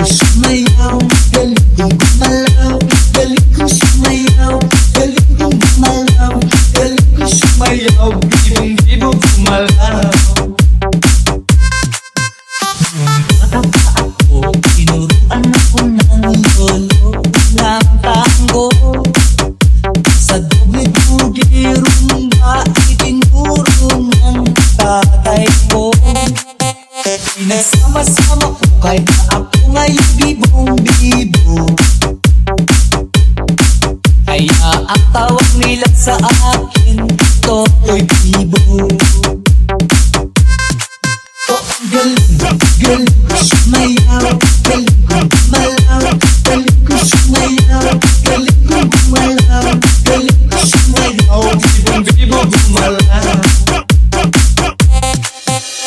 Ko sumayaw, galing kong gumalaw. Galing ko sumayaw, galing kong gumalaw. Galing ko sumayaw, bibong bibo gumalaw. Nung bata pa ako, tinuruan ako ng lolo ng tango. Sa doble boogie rumba, itinuro ng tatay ko. Pinagsama-sama ko kaya ako ngayon bibong bibo. Kaya ang tawag nila sa akin, Totoy Bibo. Oh, ang galing, galing ko sumayaw. Galing ko gumalaw. Galing ko sumayaw. Galing ko gumalaw. Galing ko sumayaw. Bibong bibo gumalaw.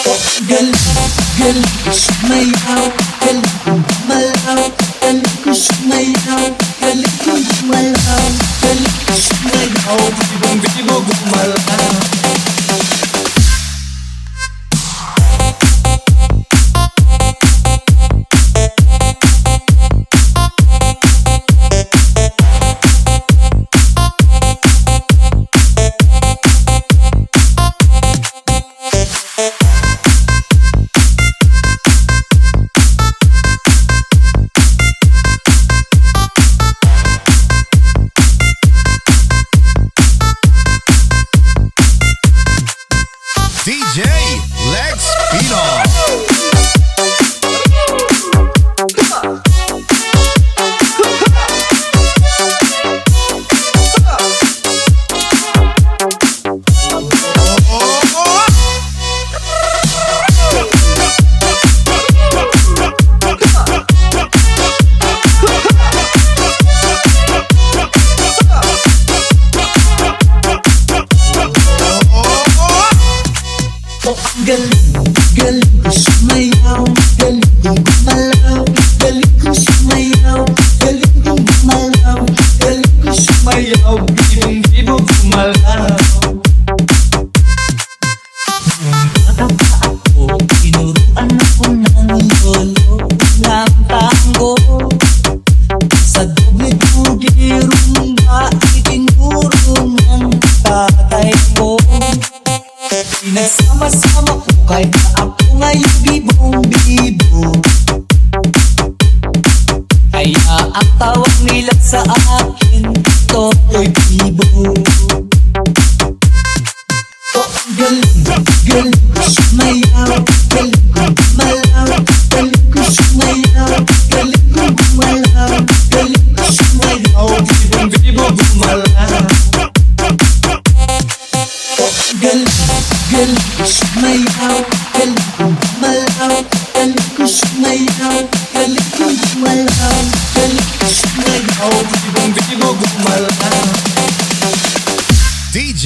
Oh, ang galing, galing ko sumayaw. Galing ko gumalaw. Galing ko sumayaw. Galing ko gumalaw. Galing ko sumayaw. Bibong bibo gumalaw. DJ Lex Pino. Oh, ang galing, galing ko sumayaw. Galing kong gumalaw. Galing ko sumayaw. Galing kong gumalaw. Galing ko sumayaw. Bibong bibo gumalaw. Nung bata pa ako, tinuruan ako ng lolo ng tango. Sa doble boogie rumba, itinuro ng tatay ko. Pinagsama-sama ko kaya ako ngayon bibong bibo. Kaya ang tawag nila sa akin, Totoy Bibo. Oh, ang galing, galing ko sumayaw. Galing ko gumalaw. Galing ko sumayaw. Galing ko gumalaw. Galing ko sumayaw. Bibong bibo gumalaw. Oh, ang galing, galing ko sumayaw. Galing ko gumalaw. Galing ko sumayaw. Galing ko gumalaw. Galing ko sumayaw. Bibong bibo gumalaw. DJ